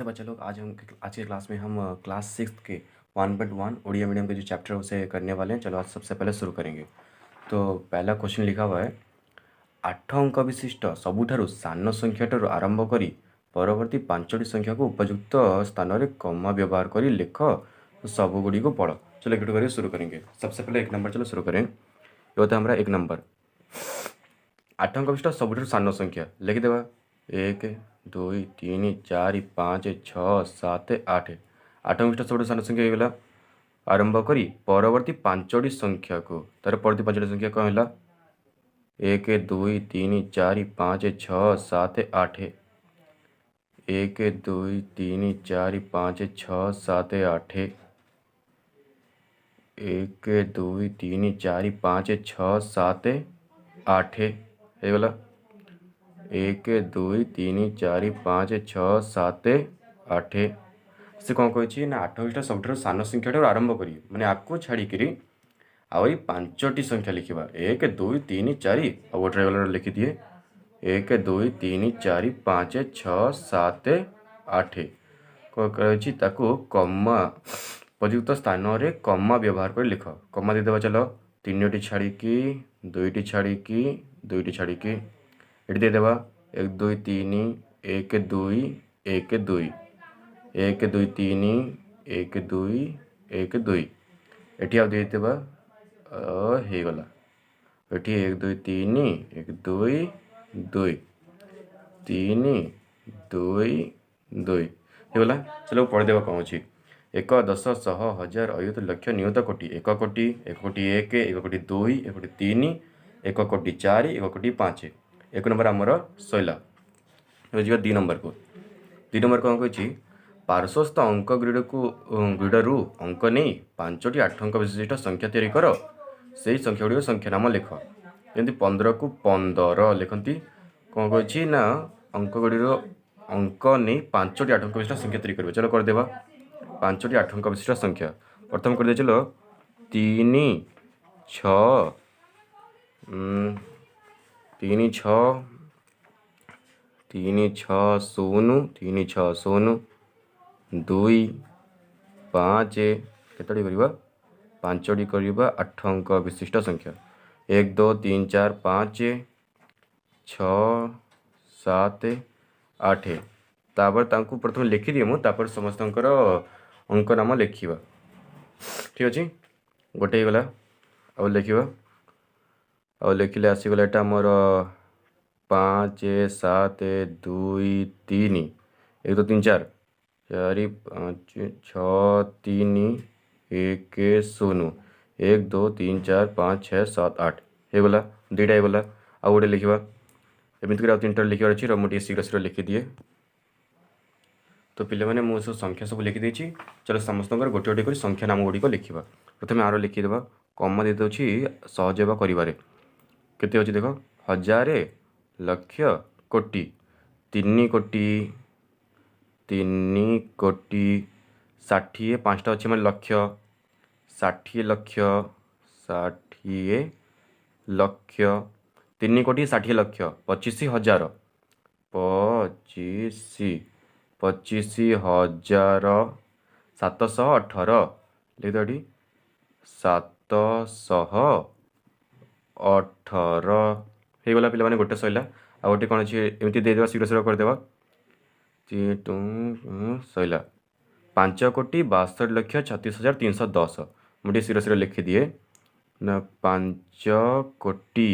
नमस्ते बच्चा लोग। आज हम आज के क्लास में हम क्लास 6 के 1.1 उड़िया मीडियम के जो चैप्टर है, उसे करने वाले हैं। चलो, आज सबसे पहले शुरू करेंगे। तो पहला क्वेश्चन लिखा हुआ है, ଆଠ ଅଙ୍କ ବିଶିଷ୍ଟ ସବୁଠାରୁ ସାନ ସଂଖ୍ୟାଠାରୁ ଆରମ୍ଭ କରି ପରବର୍ତ୍ତୀ ପାଞ୍ଚଟି ସଂଖ୍ୟାକୁ ଉପଯୁକ୍ତ ସ୍ଥାନରେ କମା ବ୍ୟବହାର କରି ଲେଖ, ସବୁଗୁଡ଼ିକୁ ପଢ଼। चलो, एक करके शुरू करेंगे। सबसे पहले एक नंबर, चलो शुरू करें। ये होता है हमारा एक नंबर। ଆଠ ଅଙ୍କ ବିଶିଷ୍ଟ ସବୁଠାରୁ ସାନ ସଂଖ୍ୟା ଲେଖିଦେବା। ଏକ, ଦୁଇ, ତିନି, ଚାରି, ପାଞ୍ଚ, ଛଅ, ସାତ, ଆଠ। ଆଠ ଅଙ୍କ ବିଶିଷ୍ଟ ସବୁଠାରୁ ସାନ ସଂଖ୍ୟା ହେଇଗଲା। ଆରମ୍ଭ କରି ପରବର୍ତ୍ତୀ ପାଞ୍ଚଟି ସଂଖ୍ୟାକୁ, ତାର ପରବର୍ତ୍ତୀ ପାଞ୍ଚଟି ସଂଖ୍ୟା କ'ଣ ହେଲା? ଏକ, ଦୁଇ, ତିନି, ଚାରି, ପାଞ୍ଚ, ଛଅ, ସାତ, ଆଠ। ଏକ, ଦୁଇ, ତିନି, ଚାରି, ପାଞ୍ଚ, ଛଅ, ସାତ, ଆଠ। ଏକ, ଦୁଇ, ତିନି, ଚାରି, ପାଞ୍ଚ, ଛଅ, ସାତ, ଆଠ ହେଇଗଲା। ଏକ, ଦୁଇ, ତିନି, ଚାରି, ପାଞ୍ଚ, ଛଅ, ସାତ, ଆଠ। ସେ କ'ଣ କହିଛି ନା ଆଠ ବିଶିଷ୍ଟ ସବୁଠାରୁ ସାନ ସଂଖ୍ୟାଠାରୁ ଆରମ୍ଭ କରି, ମାନେ ଆକୁ ଛାଡ଼ିକିରି ଆହୁରି ପାଞ୍ଚଟି ସଂଖ୍ୟା ଲେଖିବା। ଏକ, ଦୁଇ, ତିନି, ଚାରି, ଆଉ ଗୋଟେ ରହିଗଲା, ଲେଖିଦିଏ। ଏକ, ଦୁଇ, ତିନି, ଚାରି, ପାଞ୍ଚ, ଛଅ, ସାତ, ଆଠ। କ'ଣ କରାଯାଇଛି? ତାକୁ କମା, ଉପଯୁକ୍ତ ସ୍ଥାନରେ କମା ବ୍ୟବହାର କରି ଲେଖ। କମା ଦେଇଦେବା। ଚାଲ, ତିନୋଟି ଛାଡ଼ିକି, ଦୁଇଟି ଛାଡ଼ିକି, ଦୁଇଟି ଛାଡ଼ିକି ଏଠି ଦେଇଦେବା। ଏକ, ଦୁଇ, ତିନି, ଏକ, ଦୁଇ, ଏକ, ଦୁଇ, ଏକ, ଦୁଇ, ତିନି, ଏକ, ଦୁଇ, ଏକ, ଦୁଇ। ଏଠି ଆଉ ଦେଇଦେବା। ହେଇଗଲା। ଏଠି ଏକ, ଦୁଇ, ତିନି, ଏକ, ଦୁଇ, ଦୁଇ, ତିନି, ଦୁଇ, ଦୁଇ ହେଇଗଲା। ଚାଲ, ପଢ଼ିଦେବା କ'ଣ ଅଛି। ଏକ, ଦଶ, ଶହ, ହଜାର, ଅୟୁତ, ଲକ୍ଷ, ନିୟୁତ, କୋଟି। ଏକ କୋଟି, ଏକ କୋଟି ଏକ, ଏକ କୋଟି ଦୁଇ, ଏକ କୋଟି ତିନି, ଏକ କୋଟି ଚାରି, ଏକ କୋଟି ପାଞ୍ଚ। ଏକ ନମ୍ବର ଆମର ସରିଲା। ଏବେ ଯିବା ଦୁଇ ନମ୍ବରକୁ। ଦୁଇ ନମ୍ବର କ'ଣ କହିଛି? ପାର୍ଶ୍ୱସ୍ଥ ଅଙ୍କ ଗ୍ରିଡ଼କୁ ଗ୍ରିଡ଼ରୁ ଅଙ୍କ ନେଇ ପାଞ୍ଚଟି ଆଠ ଅଙ୍କ ବିଶିଷ୍ଟ ସଂଖ୍ୟା ତିଆରି କର, ସେଇ ସଂଖ୍ୟା ଗୁଡ଼ିକ ସଂଖ୍ୟା ନାମ ଲେଖ। ଯେମିତି 15କୁ 15 ଲେଖନ୍ତି। କ'ଣ କହିଛି ନା ଅଙ୍କ ଗୁଡ଼ିର ଅଙ୍କ ନେଇ ପାଞ୍ଚଟି ଆଠ ଅଙ୍କ ବିଶିଷ୍ଟ ସଂଖ୍ୟା ତିଆରି କରିବ। ଚାଲ, କରିଦେବା। ପାଞ୍ଚଟି ଆଠ ଅଙ୍କ ବିଶିଷ୍ଟ ସଂଖ୍ୟା ପ୍ରଥମ କରିଦେଇ। ଚାଲ, ତିନି, ଛଅ, ତିନି, ଛଅ, ତିନି, ଛଅ, ଶୂନ, ତିନି, ଛଅ, ଶୂନ, ଦୁଇ, ପାଞ୍ଚ। କେତୋଟି କରିବା? ପାଞ୍ଚଟି କରିବା ଆଠ ଅଙ୍କ ବିଶିଷ୍ଟ ସଂଖ୍ୟା। ଏକ, ଦୁଇ, ତିନି, ଚାରି, ପାଞ୍ଚ, ଛଅ, ସାତ, ଆଠ। ତାପରେ ତାଙ୍କୁ ପ୍ରଥମେ ଲେଖିଦିଏ ମୁଁ, ତାପରେ ସମସ୍ତଙ୍କର ଅଙ୍କ ନାମ ଲେଖିବା। ଠିକ୍ ଅଛି, ଗୋଟେ ହେଇଗଲା। ଆଉ ଲେଖିବା। ଆଉ ଲେଖିଲେ ଆସିଗଲା ଏଇଟା ଆମର ପାଞ୍ଚ, ସାତ, ଦୁଇ, ତିନି। ଏକ, ଦୁଇ, ତିନି, ଚାରି, ଚାରି, ପାଞ୍ଚ, ଛଅ, ତିନି, ଏକ, ଶୂନ। ଏକ, ଦୁଇ, ତିନି, ଚାରି, ପାଞ୍ଚ, ଛଅ, ସାତ, ଆଠ ହେଇଗଲା। ଦୁଇଟା ହେଇଗଲା, ଆଉ ଗୋଟେ ଲେଖିବା। ଏମିତି କରି ଆଉ ତିନିଟା ଲେଖିବାର ଅଛି। ମୁଁ ଟିକେ ଶୀଘ୍ର ଶୀଘ୍ର ଲେଖିଦିଏ। ତ ପିଲାମାନେ, ମୁଁ ସବୁ ସଂଖ୍ୟା ସବୁ ଲେଖିଦେଇଛି। ଚାଲ, ସମସ୍ତଙ୍କର ଗୋଟେ ଗୋଟେ କରି ସଂଖ୍ୟା ନାମ ଗୁଡ଼ିକ ଲେଖିବା। ପ୍ରଥମେ ଆର ଲେଖିଦେବା। କମା ଦେଇଦେଉଛି ସହଜ ହେବା କରିବାରେ। କେତେ ଅଛି ଦେଖ। ହଜାରେ, ଲକ୍ଷ, କୋଟି। ତିନି କୋଟି, ତିନି କୋଟି 60, ପାଞ୍ଚଟା ଅଛି ମାନେ ଲକ୍ଷ। 60 ଲକ୍ଷ, 60 ଲକ୍ଷ। 3 କୋଟି 60 ଲକ୍ଷ 25 ହଜାର। 25, 25,718 ଲେଖିଦେବା ଏଠି। 718 ହେଇଗଲା ପିଲାମାନେ, ଗୋଟେ ସରିଲା। ଆଉ ଗୋଟେ କ'ଣ ଅଛି? ଏମିତି ଦେଇଦେବା, ଶୀଘ୍ର ଶୀଘ୍ର କରିଦେବା। ସରିଲା। 5 କୋଟି 62 ଲକ୍ଷ 36 ହଜାର 310। ମୁଁ ଟିକେ ଶୀଘ୍ର ଶୀଘ୍ର ଲେଖିଦିଏ ନା। 5 କୋଟି,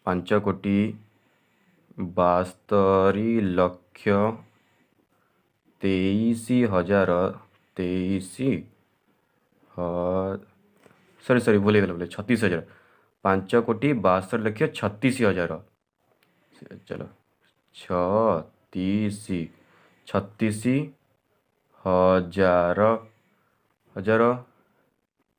5 କୋଟି 72 ଲକ୍ଷ 23 ହଜାର, 23, ସରି ସରି, ଭୁଲ ହେଇଗଲା ବୋଲେ, 36 ହଜାର। 5 କୋଟି 62 ଲକ୍ଷ 36 ହଜାର। ଚାଲ, ଛତିଶ, 36 ହଜାର ହଜାର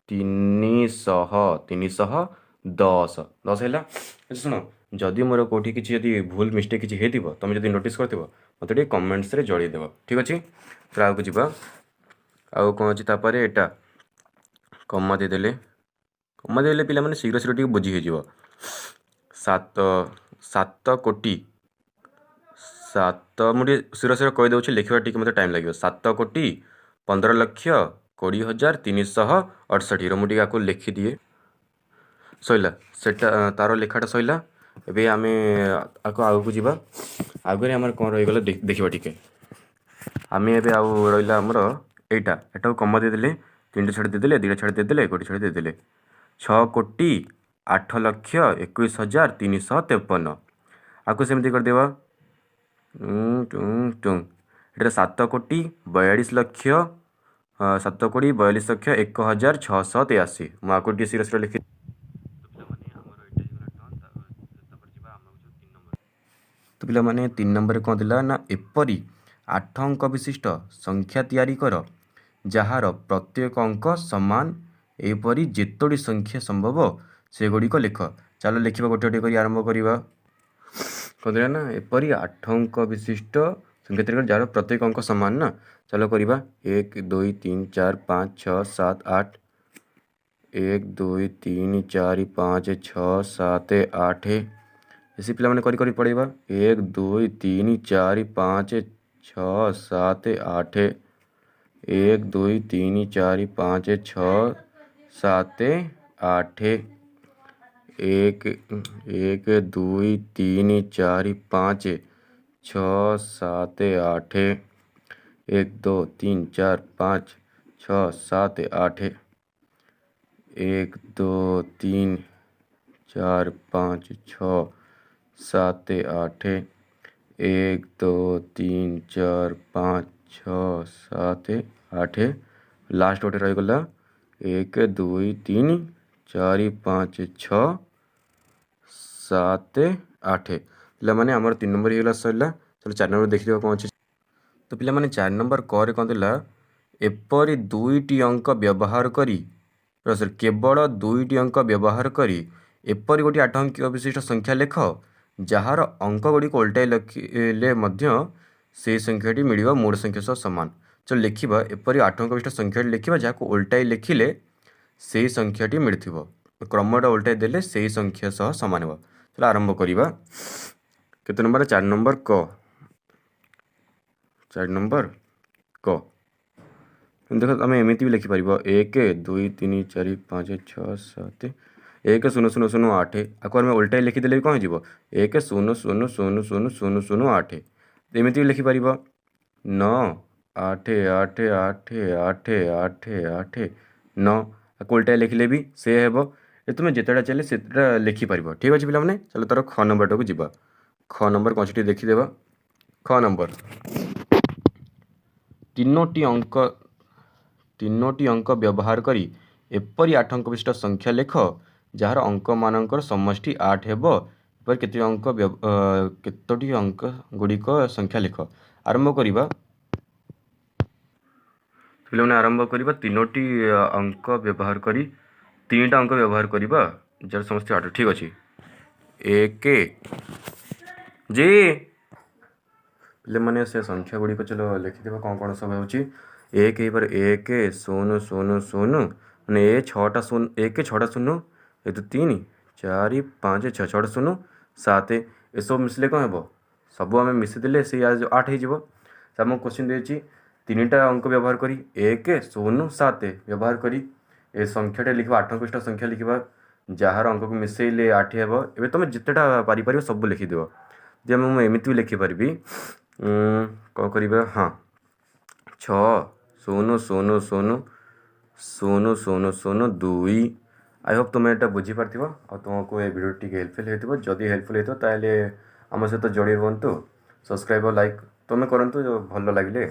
300, 310। 10 ହେଲା। ଆଚ୍ଛା ଶୁଣ, ଯଦି ମୋର କେଉଁଠି କିଛି ଯଦି ଭୁଲ ମିଷ୍ଟେକ୍ କିଛି ହେଇଥିବ, ତୁମେ ଯଦି ନୋଟିସ୍ କରିଥିବ, ମୋତେ ଟିକେ କମେଣ୍ଟସରେ ଜଣାଇଦେବ। ଠିକ୍ ଅଛି, ତ ଆଗକୁ ଯିବା। ଆଉ କ'ଣ ଅଛି ତାପରେ? ଏଇଟା କମା ଦେଇଦେଲେ, କମା ଦେଇଦେଲେ ପିଲାମାନେ ଶୀଘ୍ର ଶୀଘ୍ର ଟିକେ ବୁଝି ହେଇଯିବ। ସାତ, 7 କୋଟି, ସାତ, ମୁଁ ଟିକେ ଶୀଘ୍ର ଶୀଘ୍ର କହିଦେଉଛି, ଲେଖିବା ଟିକେ ମୋତେ ଟାଇମ୍ ଲାଗିବ। 7,15,20,368ର ମୁଁ ଟିକେ ଆକୁ ଲେଖିଦିଏ। ସରିଲା ସେଟା, ତାର ଲେଖାଟା ସରିଲା। ଏବେ ଆମେ ଆକୁ ଆଗକୁ ଯିବା। ଆଗରେ ଆମର କ'ଣ ରହିଗଲା ଦେଖିବା ଟିକେ ଆମେ। ଏବେ ଆଉ ରହିଲା ଆମର ଏଇଟା। ଏଟାକୁ କମା ଦେଇଦେଲେ, ତିନିଟା ଛାଡ଼ି ଦେଇଦେଲେ, ଦୁଇଟା ଛାଡ଼ି ଦେଇଦେଲେ, ଗୋଟେ ଛାଡ଼ି ଦେଇଦେଲେ। 6,08,21,353। ଆକୁ ସେମିତି କରିଦେବା, ଟୁଁ ଟୁଁ। ଏଠାରେ 7 କୋଟି 42 ଲକ୍ଷ, 7,42,01,683। ମୁଁ ଆକୁ ଟିକେ ଶୀଘ୍ର ଶୀଘ୍ର ଲେଖି। ପିଲାମାନେ, ଆମର ଏଇଟା ହେଇଗଲା ଡନ୍। ତାପରେ ଯିବା ଆମକୁ ଯେଉଁ 3 ନମ୍ବର। ତ ପିଲାମାନେ, 3 ନମ୍ବରରେ କ'ଣ ଥିଲା ନା, ଏପରି ଆଠ ଅଙ୍କ ବିଶିଷ୍ଟ ସଂଖ୍ୟା ତିଆରି କର ଯାହାର ପ୍ରତ୍ୟେକ ଅଙ୍କ ସମାନ। ଏହିପରି ଯେତୋଟି ସଂଖ୍ୟା ସମ୍ଭବ ସେଗୁଡ଼ିକ ଲେଖ। ଚାଲ ଲେଖିବା, ଗୋଟେ ଗୋଟେ କରି ଆରମ୍ଭ କରିବା। କ'ଣ ଥିଲା ନା, ଏପରି ଆଠ ଅଙ୍କ ବିଶିଷ୍ଟ ସଂଖ୍ୟା ତିଆରି କର ଯାହାର ପ୍ରତ୍ୟେକ ଅଙ୍କ ସମାନ ନା। ଚାଲ କରିବା। 1, 2, 3, 4, 5, 6, 7, 8। 1, 2, 3, 4, 5, 6, 7, 8। ଏସି ପିଲାମାନେ କରି କରି ପଢ଼େଇବା। 1, 2, 3, 4, 5, 6, 7, 8। 1, 2, 3, 4, 5, 6, 7, 8। 1, 1, 2, 3, 4, 5, 6, 7, 8। 1, 2, 3, 4, 5, 6, 7, 8। 1, 2, 3, 4, 5, 6, 7, 8। 1, 2, 3, 4, 5, 6, 7, 8। Last ଗୋଟେ ରହିଗଲା। 1, 2, 3, 4, 5, 6, 7, 8। ପିଲାମାନେ, ଆମର 3 ନମ୍ବର ହେଇଗଲା, ସରିଲା। ଚାଲ 4 ନମ୍ବର ଦେଖିଦେବା କ'ଣ ଅଛି। ତ ପିଲାମାନେ, 4 ନମ୍ବର କରେ କ'ଣ ଥିଲା? ଏପରି ଦୁଇଟି ଅଙ୍କ ବ୍ୟବହାର କରି, ସରି, କେବଳ ଦୁଇଟି ଅଙ୍କ ବ୍ୟବହାର କରି ଏପରି ଗୋଟିଏ ଆଠ ଅଙ୍କ ବିଶିଷ୍ଟ ସଂଖ୍ୟା ଲେଖ ଯାହାର ଅଙ୍କ ଗୁଡ଼ିକୁ ଓଲଟାଇ ଲେଖିଲେ ମଧ୍ୟ ସେଇ ସଂଖ୍ୟାଟି ମିଳିବ ମୂଳ ସଂଖ୍ୟା ସହ ସମାନ। ଚାଲ ଲେଖିବା। ଏପରି ଆଠ ଅଙ୍କ ବିଶିଷ୍ଟ ସଂଖ୍ୟାଟି ଲେଖିବା ଯାହାକୁ ଓଲଟାଇ ଲେଖିଲେ ସେଇ ସଂଖ୍ୟାଟି ମିଳିଥିବ। କ୍ରମଟା ଓଲଟାଇ ଦେଲେ ସେଇ ସଂଖ୍ୟା ସହ ସମାନ ହେବ। ଚାଲ ଆରମ୍ଭ କରିବା। କେତେ ନମ୍ବର? 4 ନମ୍ବର କ। 4 ନମ୍ବର କ। ଦେଖ, ତମେ ଏମିତି ବି ଲେଖିପାରିବ। 1, 2, 3, 4, 5, 6, 7, 1, 0, 0, 0, 8। ଆକୁ ଆମେ ଓଲଟାଇ ଲେଖିଦେଲେ ବି କ'ଣ ହେଇଯିବ? 1, 0, 0, 0, 0, 0, 0, 8। ଏମିତି ବି ଲେଖିପାରିବ। 9, 8, 8, 8, 8, 8, 8, 9। ଆକୁ ଓଲଟାଇ ଲେଖିଲେ ବି ସେ ହେବ। ଏ ତୁମେ ଯେତେଟା ଚାହିଁଲେ ସେତେଟା ଲେଖିପାରିବ। ଠିକ୍ ଅଛି ପିଲାମାନେ, ଚାଲ ତାର ଖ ନମ୍ବରଟାକୁ ଯିବା। ଖ ନମ୍ବର କ'ଣ ଅଛି ଟିକେ ଦେଖିଦେବା। ଖ ନମ୍ବର, ତିନୋଟି ଅଙ୍କ ବ୍ୟବହାର କରି ଏପରି ଆଠ ଅଙ୍କ ବିଶିଷ୍ଟ ସଂଖ୍ୟା ଲେଖ ଯାହାର ଅଙ୍କମାନଙ୍କର ସମଷ୍ଟି 8 ହେବ। ଏପରି କେତୋଟି ଅଙ୍କ ଗୁଡ଼ିକ ସଂଖ୍ୟା ଲେଖ। ଆରମ୍ଭ କରିବା ପିଲାମାନେ, ଆରମ୍ଭ କରିବା। ତିନୋଟି ଅଙ୍କ ବ୍ୟବହାର କରି, ତିନିଟା ଅଙ୍କ ବ୍ୟବହାର କରିବା ଯାହାର ସମସ୍ତେ 8। ଠିକ୍ ଅଛି। ଏକ ଜି ପିଲାମାନେ, ସେ ସଂଖ୍ୟା ଗୁଡ଼ିକ ଚାଲ ଲେଖିଦେବା, କ'ଣ କ'ଣ ସବୁ ହେଉଛି। ଏକ ହେଇପାରେ 1, 0, 0, 0, ମାନେ ଏ ଛଅଟା ଶୂନ, ଏକ, ଛଅଟା ଶୂନ, ଏକ, 3, 4, 5, 6, ଛଅଟା ଶୂନ, 7। ଏସବୁ ମିଶିଲେ କ'ଣ ହେବ? ସବୁ ଆମେ ମିଶିଦେଲେ ସେଇ 8 ହେଇଯିବ। ତ ଆମକୁ କୋଶ୍ଚିନ୍ ଦେଇଛି ତିନିଟା ଅଙ୍କ ବ୍ୟବହାର କରି, 1, 0, 7 ବ୍ୟବହାର କରି ଏ ସଂଖ୍ୟାଟା ଲେଖିବା। ଆଠ ଅଙ୍କ ସଂଖ୍ୟା ଲେଖିବା ଯାହାର ଅଙ୍କକୁ ମିଶେଇଲେ 8 ହେବ। ଏବେ ତୁମେ ଯେତେଟା ପାରିପାରିବ ସବୁ ଲେଖିଦେବ। ଯେ ମୁଁ ଏମିତି ବି ଲେଖିପାରିବି। କ'ଣ କରିବା? ହଁ, 6, 0, 0, 0, 0, 0, 0, 2। I Hope ତୁମେ ଏଇଟା ବୁଝିପାରିଥିବ ଆଉ ତୁମକୁ ଏ ଭିଡ଼ିଓ ଟିକେ ହେଲ୍ପଫୁଲ୍ ହେଇଥିବ। ଯଦି ହେଲ୍ପଫୁଲ୍ ହେଇଥିବ, ତାହେଲେ ଆମ ସହିତ ଯୋଡ଼ି ରୁହନ୍ତୁ। ସବସ୍କ୍ରାଇବ୍ ଆଉ ଲାଇକ୍ ତୁମେ କରନ୍ତୁ ଭଲ ଲାଗିଲେ।